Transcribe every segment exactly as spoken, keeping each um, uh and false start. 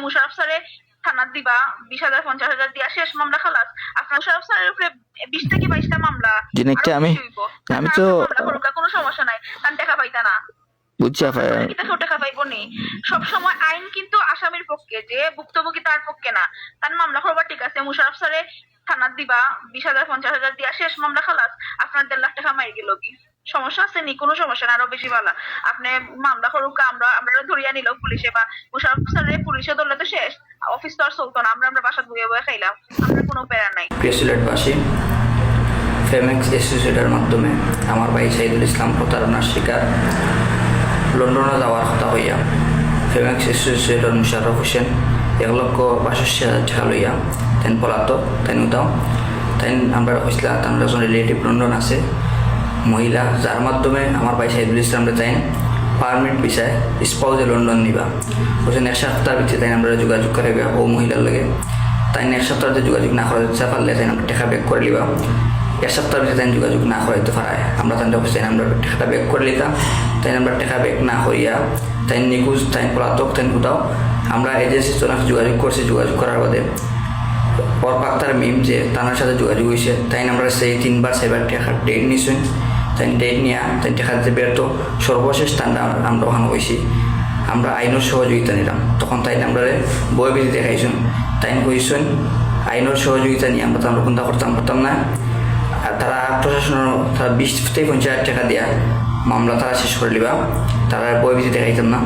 মুশারফ স্যারে থানাত দিবা বিশ হাজার, পঞ্চাশ হাজার দিয়া শেষ, মামলা খালাস। আপনার মুশারফ স্যারের উপরে বিশ থেকে বাইশটা মামলা, জি, না, একটা আরো আমি, বেশি হইব। আমি তার তো মামলা করুক, কোনো সমস্যা নাই, তার টেকা পাইতা না। বুঝছি, আপা। এটা কেউ টেকা পাইব নি? সবসময় আইন কিন্তু আসামির পক্ষে, যে ভুক্তভোগী তার পক্ষে না। তার মামলা করবা, ঠিক আছে, মুশারফ স্যারে থানাত দিবা বিশ হাজার, পঞ্চাশ হাজার দিয়া শেষ, মামলা খালাস, আপনার দেড় লাখ টেকা মারি গেল কি? সমস্যা আছে নি? কোনো সমস্যা না, আরো বেশি ভালো। আপনি মামলা করুক, আমরা, আমরা ধরিয়া নিল পুলিশে, বা মুশারফ স্যারে পুলিশে ধরলে তো শেষ, অফিস তো আর চলতো না, আমরা, আমরা বাসাত বইয়া বইয়া খাইলাম, আমরা কোনো প্যারা নাই। প্রিয় সিলেটবাসী, ফেমেক্স অ্যাসোসিয়েটর মাধ্যমে আমার ভাই সাইদুল ইসলাম প্রতারণার শিকার। লন্ডনে যাওয়ার কথা হইয়া ফেমেক্স অ্যাসোসিয়েটর মুশারফ হোসেন এক লক্ষ বাষট্টি হাজার টাকা লইয়া তাইন পলাতক, তাইন উধাও। তাইন আমরা কইছিলা, তান একজন রিলেটিভ লন্ডন আছে, মহিলা, যার মাধ্যমে আমার ভাই সাইদুল ইসলামরে তাইন পারমিট ভিসায় স্পাউসে লন্ডন নিবা। বুঝছেন, এক সপ্তাহের ভিতরে তাইন আমরা যোগাযোগ করাইবা ও মহিলার লগে। তাইন এক সপ্তাহের ভিতরে যোগাযোগ না করাইতে পারলে তাইন আমরা টেকা ব্যাক করে লিবা। এক সপ্তাহের ভিতরে তাইন যোগাযোগ না করাইতে পারায় আমরা তাইন কইছি আমরা টেকাটা ব্যাক করে লিতাম। তাইন আমরা টেকা ব্যাক না করিয়া তাইন নিখোঁজ, তাইন পলাতক, তাইন উধাও। আমরা এজেন্সির তরফে যোগাযোগ করছি, যোগাযোগ করার বাদে অরফাকতার মিম যে তানার সাথে যোগাযোগ হইছে, তাইন আমরারে তিনবার চাইরবার টেকার ডেট নিছইন। তাইন ডেট নিয়া তাইন টেকা দিতে ব্যর্থ। সর্বশেষ তানরে আমরা ওখানো কইছি আমরা আইনর সহযোগিতা নিলাম। তখন তাইন আমরারে ভয়ভীতি দেখাইছইন। তাইন কইছইন আইনর সহযোগিতা নিয়া আমরা তানরে কুন্তা করতাম পারতাম না। আর তারা প্রশাসনর, তারা বিশ থেকে পঞ্চাশ হাজার টেকা দিয়া মামলা তারা শেষ করে লিবা, তারারে ভয়ভীতি দেখাইতাম না।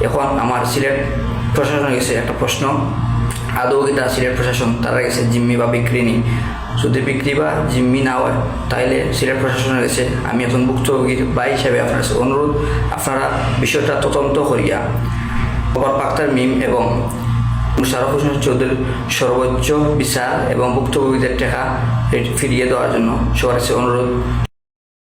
এখন আমার সিলেট প্রশাসনের গেছে একটা প্রশ্ন, আদৌ কিতা সিলেট প্রশাসন তারার গেছে জিম্মি বা বিক্রি নি? যদি বিক্রি বা জিম্মি না হয়, তাইলে সিলেট প্রশাসনের গেছে আমি একজন ভুক্তভোগীর ভাই হিসাবে আপনার কাছে অনুরোধ, আপনারা বিষয়টা তদন্ত করিয়া অরফাকতার মিম এবং মুশারফ হোসেন চৌধুরীর সর্বোচ্চ বিচার এবং ভুক্তভোগীদের টেকা ফিরিয়ে দেওয়ার জন্য সবার কাছে অনুরোধ।